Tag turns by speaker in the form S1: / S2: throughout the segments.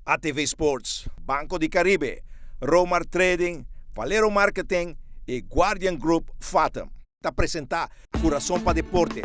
S1: ATV Sports, Banco di Caribe, Romar Trading, Valero Marketing y Guardian Group Fatum ta presenta Curason pa Deporte.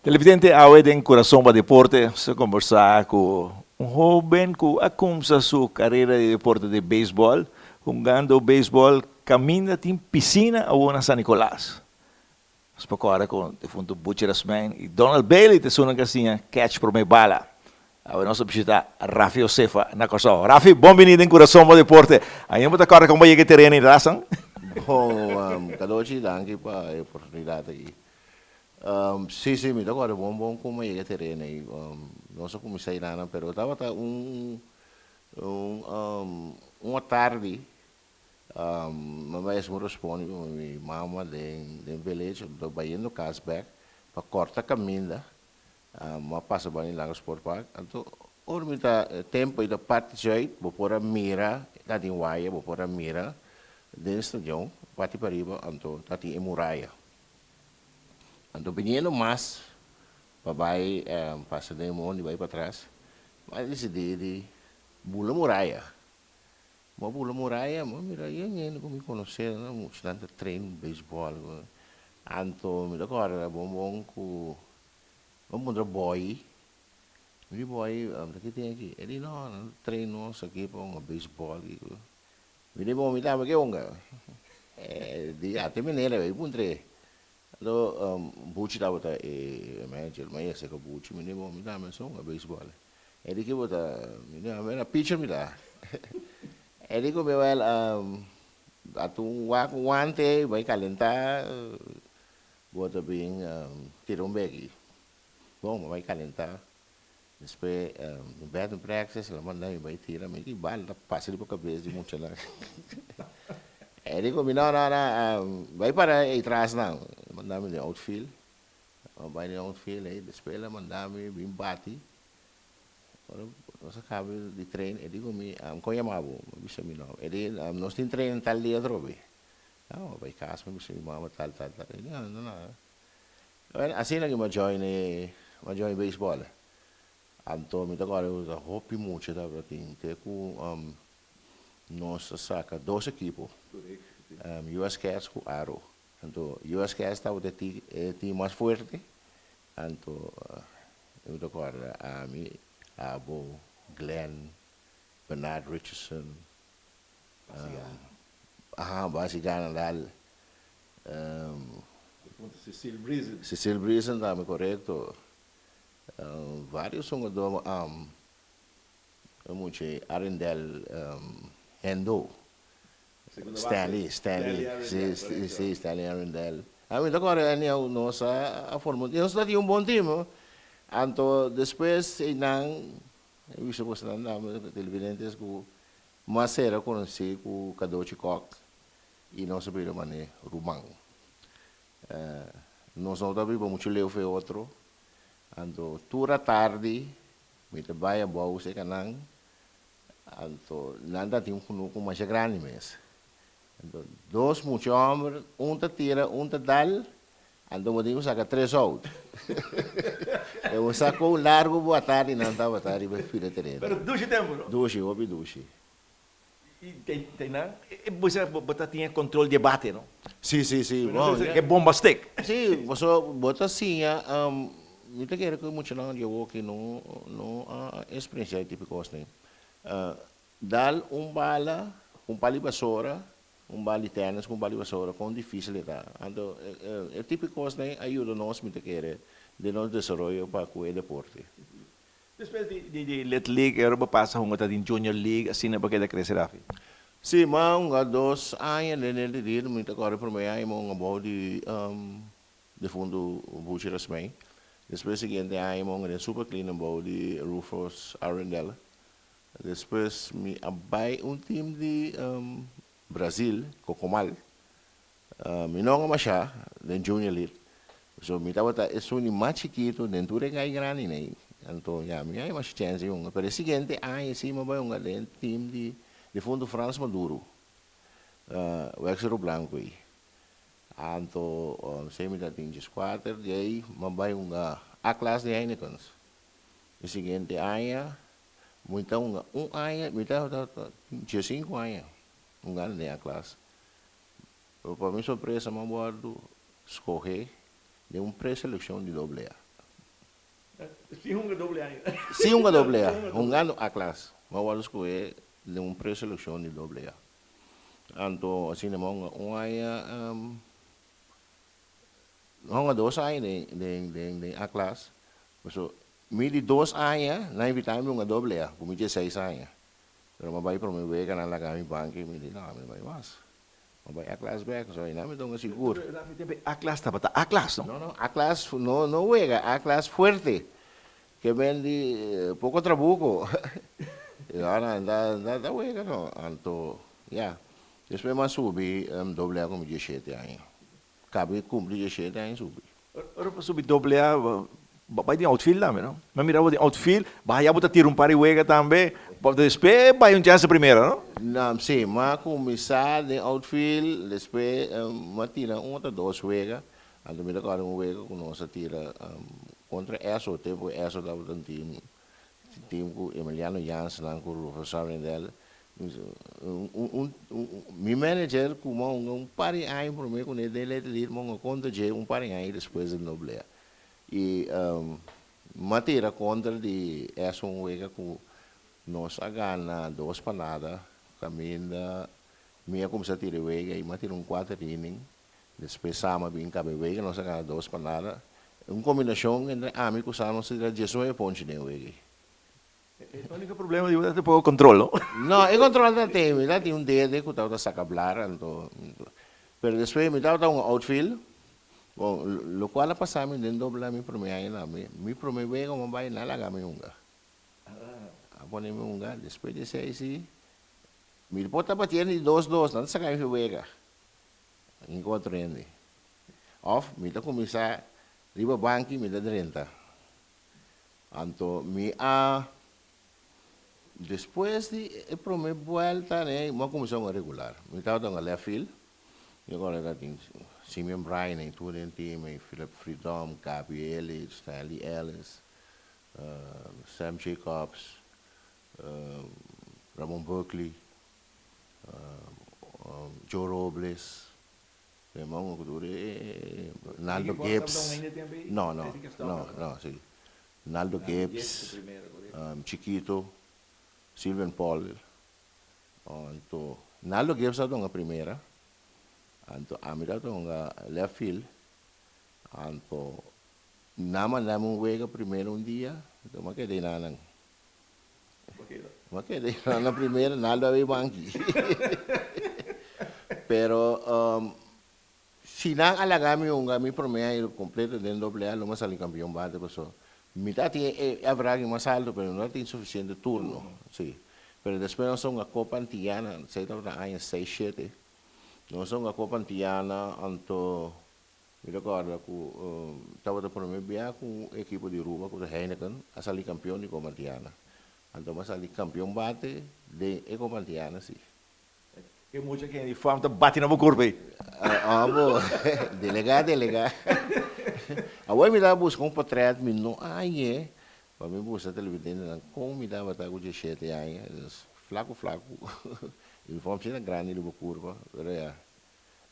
S1: Televidente awe den Curason pa Deporte nos ta conversa cu un hoben cu a cumsa su carera di deporte di baseball hungando baseball caminda tin piscina awo na San Nicolas. Nos por kòrda ku defuntu Butchie Rasmijn i Donald Bailey ta esunnan ku a siña kèch promé bala. Awe nos ta bishitá Rafi Josefa na Kòrsou. Rafi, bon bini den Kurason pa Deporte. Aña bo ta kòrda kon bo yega e tereno i rasan?
S2: Bon, Kadochi, danki pa e oportunidat aki. Sí, sí, mi ta kòrda bon bon kon bo yega e tereno ei. Nos a kuminsá einan, pero tabata un un un atardi Mama es un respondi ku mi mama den den village mi ta bayendo kas bek pa korta kaminda mi a pasa banda di Lago Sport Park anto ora mi ta tempo ei ta parti zuid bo por a mira ta tin waya bo por a mira den stadion parti pariba anto ta tin e muraya anto biniendo mas pa bai pasa den mondi bai patras mi a disidi di bula muraya. Bo a bula muraya, bo a mira yen hende ku mi konosé, muchanan ta train beisbòl. Anto mi ta kòrda bon bon ku mi a puntra Bòi, mi di Bòi, ta ke tin aki? E di no, nan ta train nos aki pa hunga beisbòl. Mi di bon, mi tambe ke hunga. E di ate manera, mi puntr'é. Anto Buchi tabata e manager, mi a yega serka Buchi, mi di bon, mi tambe sa hunga beisbòl. E di ki bo ta? Mi di, mi na pitcher mi ta. E di ku mi, well, atu un wak un wante, bai kalentá, bo ta bin tira un beki. Bon, mi bai kalentá. Despues mi batting practice, el a manda mi bai tira, mi di bal ta pasa riba kabes di muchanan. E di ku mi, no, no, no, bai para ei tras nan. El a manda mi den outfield. Mi bai den outfield ei, despues el a manda mi bin bati. Ora nos a caba di train, e di cu mi, con yama bo? Mi bisa mi nom. E di, nos tin train tal dia atrobe. Mi bai cas, mi bisa mi mama tal, tal, tal. E di, no, no, no. Bueno, asina cu mi a join e, mi a join baseball. Anto mi ta corda cu ta hopi mucha tabatin, te cu nos a saca dos ekipo, US Cats cu Aro. Anto US Cats tabata e team mas fuerte, anto Mi ta kòrda ami, abo, Glenn, Bernard Richardson, aha, Basi Ganadal,
S1: Cecil Brisen.
S2: Cecil Brisen tambe, korekto. Varios hungadó, mucha Arendel Hendo, Stanley, Stanley, si, si, Stanley Arendel. Ami ta kòrda anyhow nos a forma un nos ta tin un bon team. Anto despues einan e bisa bosonan dame televidentes ku mas sera konosí ku Kadochi Kok i nos a bira manera ruman. Nos no ta biba muchu leu for e otro, anto tur atardi mi ta bai abou serka nan. Anto nan ta tin un kunuku masha grandi mes. Anto dos mucha hòmber, un ta tira, un ta dal, anto bo tin ku saka tres out. E un sako un largu bo atardi nan tabata riba e fila tereno.
S1: Pero dushi tempu no?
S2: Dushi, hopi dushi.
S1: I te nan, bo sa bo ta tin e control di e bate no?
S2: Si, si, si.
S1: Bo e bomba stek.
S2: Si, pasobra bo ta siña, mi ta kere ku e muchanan di awoki no no a experiencia e tipo di kosnan. Dal un bala, un pal di basora, un bal di tennis ku un bal di basora, kon difisil e ta. Anto e tipo di kosnan a yuda nos, mi ta kere, den nos desaroyo pa ku e deporte.
S1: Despues di Little League e ora bo pasa hunga ta den Junior League asina bo keda crece Rafi?
S2: Si, mi a hunga dos aña den Little League, mi ta corda e prome aña mi a hunga bou di Defuntu Buchi Rasmijn. Despues siguiente aña mi a hunga den Super Clean bou di Rufus Arrindell. Despues mi a bai un team di Brazil, Cocomal. Mi no a hunga masha den Junior League. So mi tabata esun di mas chikitu den tur e gai grandi nei. Anto ya mi a haña masha chèns di hunga. Pero e siguiente aña si mi a bai hunga den team di defuntu Frans Maduro, Wèksero Blanco ei. Anto si mi ta tin dieskuater di ei mi a bai hunga A klas di Heinekens. E siguiente aña mi ta hunga un aña, mi ta tin diesinku aña hungando den A klas. Pero pa mi sorpresa mi a wòrdu skohé den un preselekshon di doble A.
S1: Sin hunga doble A ainda?
S2: Sin hunga doble A, hungando A klas. Mi a wòrdu skohé den un preselekshon di doble A. Anto asina mi a hunga un aña, mi a hunga dos aña den den den A klas. Pasobra mi di dos aña nan invita mi hunga doble A ku mi dieseis aña. Pero mi a bai prome wega nan laga mi banki mi di no mi no bai mas. Mi a bai A klas bek pasobra einan mi ta hunga sigur.
S1: A klas tabata A klas no?
S2: No no A klas no no wega A klas fuerte. Ke men di poko trabuko. No no ta ta wega no. Anto ya. Despues mi a subi doble A ku mi dieshete aña. Kabi kumpli dieshete aña subi.
S1: Ora bo subi doble A bo bai den outfield tambe no? Mi a mira bo den outfield, bo haya bo ta tira un par di wega tambe, despues bai un chance primera no?
S2: No, si, mi a kuminsá den outfield, despues mi a tira un ota dos wega. Anto mi ta kòrda un wega ku nos a tira kontra Esso, tempu ku Esso tabata un team, team ku Emiliano Jansennan ku Rufus Arrindell. Un mi manager ku mi a hunga un par di aña promé kuné den Little League, mi a hunga kontra dje un par di aña despues den Noblea. I mi a tira kontra di Esso un wega ku nos a gana dos pa nada, kaminda mi a kuminsá tira e wega i mi a tira un kuater inning. Despues Sama bin kabe wega, nos a gana dos pa nada. Un kombinashon entre ami ku Sama nos a tira diesnuebe ponchi den wega ei.
S1: E uniko problema di bo ta e poko kontrol, no?
S2: No, e kontrol ta tin. Mi ta tin un dede ku tabata saka blar, anto, pero despues mi tabata un outfield. Bon, lokual a pasa mi den dobla mi prome aña nan, mi prome wega ku mi a bai nan a laga mi hunga. A pone mi hunga, despues di esei si, mi por tabata di dos dos, nan ta saka mi fi wega. Mi ku otro hende. Òf mi ta kuminsá riba banki mi ta drenta. Anto mi a despues di e promé buèlta ne mi a kuminsá hunga regular. Mi tabata hunga left field. Mi a kòrda tin Simeon Bryan ei tur den team ei, Philip Freedom, Gaby Ellis, Stanley Ellis, Sam Jacobs, Ramon Buckley. Joe Robles, hermano ku tur e Naldo Gibbs, no no no no si Naldo Gibbs, Chiquito, Sylvian Paul, anto Naldo Gibbs a dunga primera, anto ami ta dunga left field, anto nan manda mi un wega primera un dia, anto mi a keda einan nan. Ma keda na na primera Naldo a bay banki. Pero si nan a laga mi hunga mi prome aña completo den doble A lo mi a sali campeon bate paso mi ta tin e average mas alto pero no tin suficiente turno. Si. Pero despues nos a hunga Copa Antillana, esey tabata aña seis shete. Nos a hunga Copa Antillana anto Mi ta kòrda ku tabata promé bia ku un ekipo di Aruba ku ta Heineken a sali kampion di Copa Antiana. Anto mi a sali kampion bate den e Copa Antiana si.
S1: E mucha ken di fam ta bati na bo kurpa ei?
S2: Abo, delegá, delegá. Awor mi ta buska un potrèt, mi no a hañ'é, pa mi buska televidentenan kon mi tabata ku dieshete aña, flaku flaku, uniform asina grandi riba kurpa, pero ya.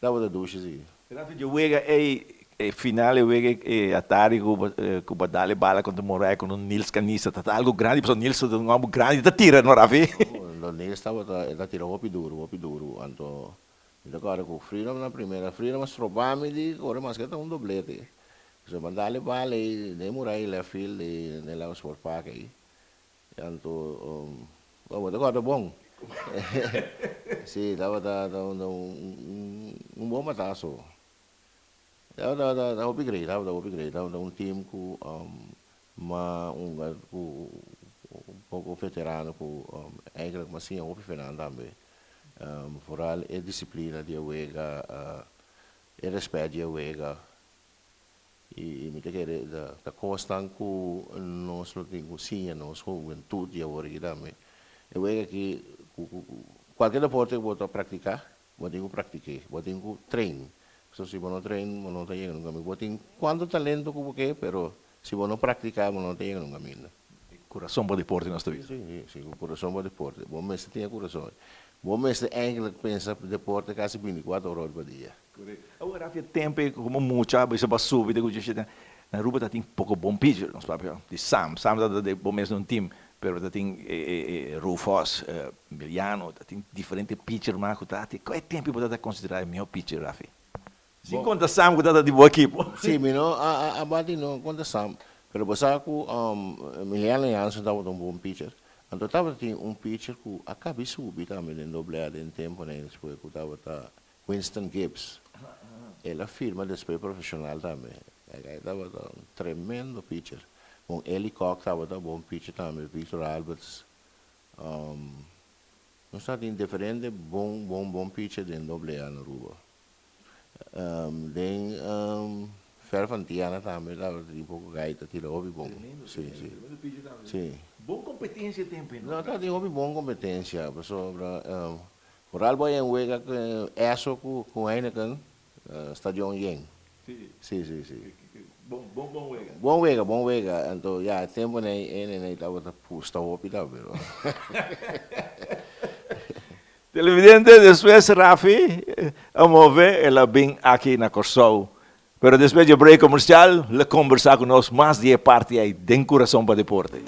S2: Tabata dushi si.
S1: Rafi dje wega ey e final e wega e Atari ku ku ba dal e bala kontra Moray kontra Nils Canista ta algo grandi pasobra Nils ta un homber grandi ta tira no Rafi.
S2: No Nils tabata e ta tira hopi duru hopi duru anto mi ta kòrda ku Freedom na primera Freedom a stroba mi di kore maske ta un doblete pasobra mi a dal e bala ey den Moray left field ey den Lago Sport Park ey Anto, bo ta kòrda bon. Sí, tabata un bon bataso. Tabata hopi great, tabata hopi great. Tabata un team ku m'a hunga ku un poko veterano ku eigenlijk m'a siña hopi fe nan tambe. Vooral e disiplina di e wega, e respet di e wega. I mi ta kere ta kosnan ku nos lo tin ku siña nos hubentut di awor aki tambe. E wega aki ku kualke deporte ku bo ta praktiká, bo tin ku praktik'é, bo tin ku train. Pasobra si bo no train bo no ta yega nunka kaminda. Bo tin kuantu talento ku bo ke, pero si bo no praktiká bo no ta yega nunka kaminda.
S1: E kurason pa deporte nos ta bisa.
S2: Si, si, ku kurason pa deporte. Bo mester tin e kurason. Bo mester eigenlijk pensa deporte kasi bintikuater ora pa dia.
S1: Correcto. Awor Rafi e tempo e como mucha bisa pa subi ta cuchi shit. Na Aruba ta tin poco bon pitcher nos papia di Sam. Sam ta den bo mes un team pero ta tin e Rufus, Emiliano, ta tin diferente pitcher mas cu ta tin. Cua e tempo bo ta ta considera e miho pitcher Rafi? Sin conta Sam cu ta ta di bo ekipo.
S2: Si, mi no a bati no conta Sam. Pero bo sa cu Emiliano Jansen tabata un bon pitcher. Anto tabata tin un pitcher cu a cabi subi tambe den doble A den temponan despues cu tabata Winston Gibbs. El a firma despues profesional tambe. E tabata un tremendo pitcher. Bon, Eli Kock tabata un bon pitcher tambe, Victor Alberts. Nos tabatin diferente bon, bon, bon pitcher den doble A na Aruba. Den Ver van Tiana tambe tabatin poko gai ta tira hopi bon.
S1: Sí, sí.
S2: Sí.
S1: Bon competencia tempo ei, no?
S2: No, tabatin hopi bon competencia, pasobra Vooral bo a yen wega ku Esso ku ku Heineken, stadion yen.
S1: Si.
S2: Si, si, si.
S1: Bon, bon, bon wega.
S2: Bon wega, bon wega. Anto, ya, e temponan ei e nenei tabata pusta hopi tambe, no.
S1: Televidente, despues Rafi a move, el a bin aki na Kòrsou. Pero despues dje break komersial, lo kombersá ku nos mas di e parti ei den Kurason pa Deporte.